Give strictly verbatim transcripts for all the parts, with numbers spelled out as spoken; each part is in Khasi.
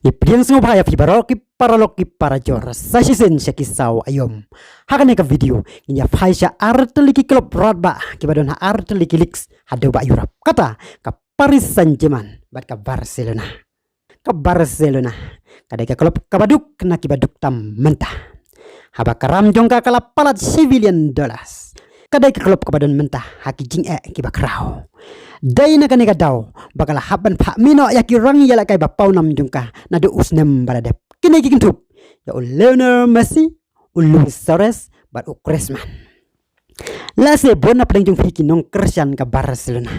Ngi pdiang sngewbha ïa phi baroh ki paralok ki parajor, sa shisien sha ki saw aïom. Ha kane ka video ngin ïa phai sha artylli ki club radbah kiba don ha artylli ki leagues haduh ba Europe. Kata ka Paris Saint-Germain bad ka Barcelona. Ka Barcelona ka dei ka club kaba duk na kiba duk tam mynta. Haba ka ram jong ka ka la palat shi billion dollars. Ka dei ka club kaba don mynta ha ki jingeh kiba khraw. Dei na kane ka daw ba ka la hap ban phah mih noh ïa ki rangïalehkai ba pawnam jong ka naduh u snem ba la dep. Kine ki kynthup ïa u Lionel Messi, u Luis Suarez bad u Griezmann. Lehse bun na pdeng jong phi ki nongkyrshan ka Barcelona,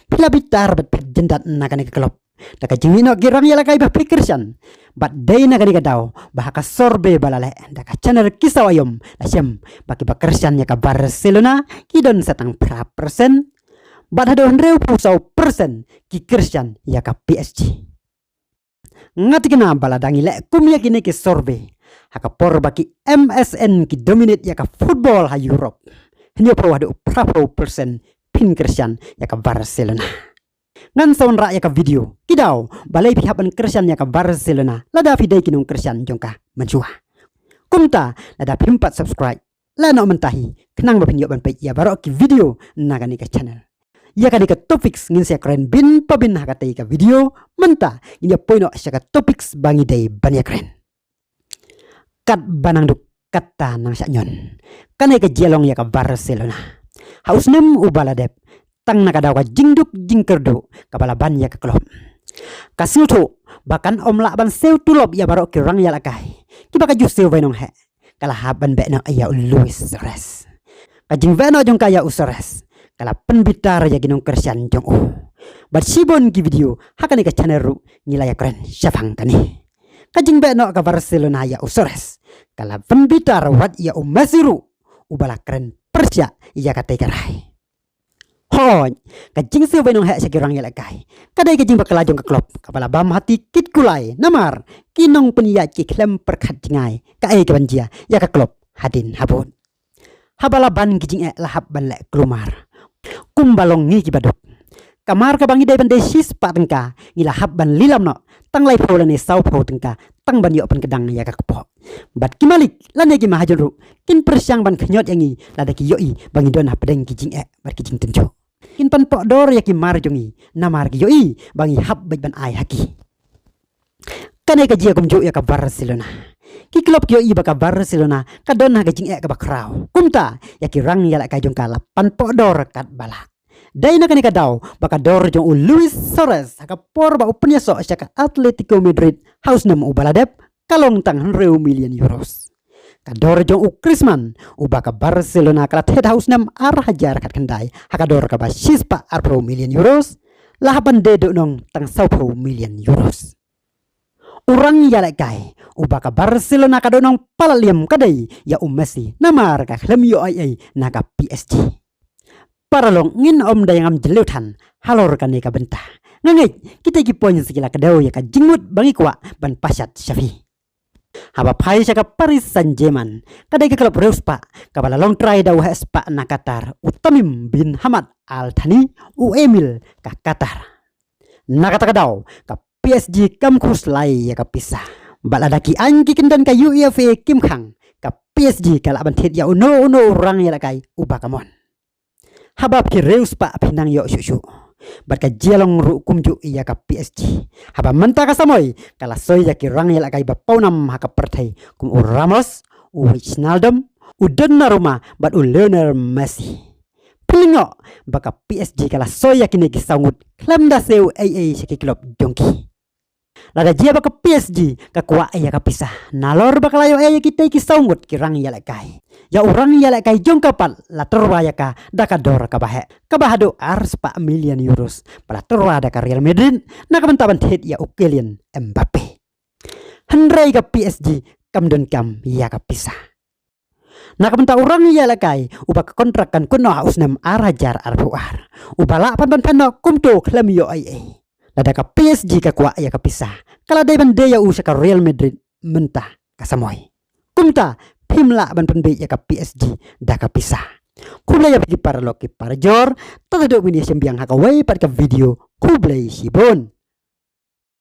phi la bitar bad phi jyndat na kane ka club da ka jingmih noh ki rangïalehkai ba phi kyrshan. Bad dei na kane ka daw ba ha ka survey ba la leh da ka channel Ki Saw Aïom la shem ba kiba kyrshan ïa ka Barcelona ki don sa tang phra percent, bad haduh hynriewphew saw percent ki kyrshan ïa ka P S G. Nga thikna ba lada ngi leh kum ïa kine ki survey ha ka por ba ki M S N ki dominate ïa ka football ha Europe, hynñiewphew haduh phraphew percent phin kyrshan ïa ka Barcelona. Ngan sa wanrah ïa ka video ki daw balei phi hap ban kyrshan ïa ka Barcelona lada phi dei ki nongkyrshan jong ka mynshuwa. Kumta lada phim pat subscribe, leh noh mynta hi khnang ba phin ïoh ban peit ïa baroh ki video na kane ka channel. Ïa kane ka topics ngin sa kren bynta bynta ha katei ka video. Mynta ngin ïa poi noh sha ka topics ba ngi dei ban ïa kren. Katba nang duk kata nang shah ñion. Kane ka jia long ïa ka Barcelona ha u snem uba la dep, tang na ka daw ka jingduk jingkyrduh kaba la ban ïa ka club. Ka sngewthuh ba kan ym lah ban siew tulop ïa baroh ki rangïalehkai kiba ka juh siew bai nong heh. Ka la hap ban beh noh ïa u Luis Suarez. Ka jingbeh noh jong ka ïa u Suarez ka la pynbitar ïa ki nongkyrshan jong u. Bad shibun ki video ha kane ka channel ruh ngi la ïa kren shaphang kane. Ka jingbeh noh ka Barcelona ïa u Suarez ka la pynbitar wat ïa u Messi ruh, uba la kren pyrshah ïa katei ka rai. Hooid, ka jingsiew bai nong heh sha ki rangïalehkai ka dei ka jingbakla jong ka club kaba la bam hati kit kulai namar ki nongpynïaid ki khlem pyrkhat jngai kaei kaban jia ïa ka club hadien habud. Haba la ban ki jingeh la hap ban leh kulmar kumba long ngi kiba duk. Ka mar kaba ngi dei ban dei shispah tyngka ngi la hap ban lilam noh tang laiphew lane sawphew tyngka tang ban ïoh pynkdang ïa ka kpoh. Bad ki malik lane ki mahajon ruh kin pyrshang ban khñiot ïa ngi lada ki ïohi ba ngi don hapdeng ki jingeh bad ki jingtynjuh. Kin pynpoh dor ïa ki mar jong ngi namar ki ïohi ba ngi hap beit ban ai ha ki. Kane ka jia kumjuh ïa ka Barcelona. Ki club ki ïohi ba ka Barcelona ka don ha ka jingeh kaba khraw. Kumta ïa ki rangïalehkai jong ka la pynpoh dor katba lah. Dei na kane ka daw ba ka dor jong u Luis Suarez ha ka por ba u pynïasoh sha ka Atletico Madrid ha u snem uba la dep ka long tang hynriew million euros. Ka dor jong u Griezmann uba ka Barcelona ka la thied ha u snem ar hajar khatkhyndai ha ka dor kaba shispah arphew million euros, la hap ban die duhnong tang sawphew million euros. U rangïalehkai uba ka Barcelona ka duhnong palat liam ka dei ïa u Messi namar ka khlem ïoh ei ei na ka P S G. Paralok, ngin ym da ïa ngam jylliew than halor kane ka bynta. Nga ngeit kita ki points ki la kdew ïa ka jingmut ba ngi kwah ban pashat sha phi. Haba phai sha ka Paris Saint-Germain, ka dei ka club riewspah kaba la long trai da u heh spah na Qatar, u Tamim bin Hamad Al Thani, u Emir ka Qatar. Na kata ka daw ka P S G kam khuslai ïa ka pisa. Bad lada ki aiñ ki kyndon ka UEFA kim khang, ka P S G ka lah ban thied ïa uno uno u rangïalehkai uba ka mon. Haba phi riewspah phi nang ïoh shuh shuh. Bad ka jia long ruh kumjuh ïa ka P S G. Haba mynta ka samoi ka la soi ïa ki rangïalehkai ba pawnam ha ka pyrthei kum u Ramos, u Wijnaldum, u Donnarumma bad u Lionel Messi. Phi lyngngoh ba ka P S G ka la soi ïa kine ki saw ngut khlem da siew ei ei sha ki club jong ki. Lada jia ba ka P S G ka kwah ïa ka pisa, nalor ba ka la ïoh ei ïa kitei ki saw ngut ki rangïalehkai, ïa u rangïalehkai jong ka pat la tyrwa ïa ka da ka dor kaba heh kaba haduh ar spah million euros ba la tyrwa da ka Real Madrid na ka bynta ban thied ïa u Kylian Mbappe. Hynrei ka P S G kam donkam ïa ka pisa. Na ka bynta u rangïalehkai uba ka kontrak kan kut noh ha u snem ar hajar arphew ar, uba lah pat ban pyndonkam kumto khlem ïoh ei ei. Lada ka P S G ka kwah ïa ka pisa, ka la dei ban die ïa u sha ka Real Madrid mynta ka samoi. Kumta phim lah ban pynbiej ïa ka P S G da ka pisa. Khublei ïa phi ki paralok ki parajor, tad haduh ngin ïa shem biang ha kawei pat ka video. Khublei shibun.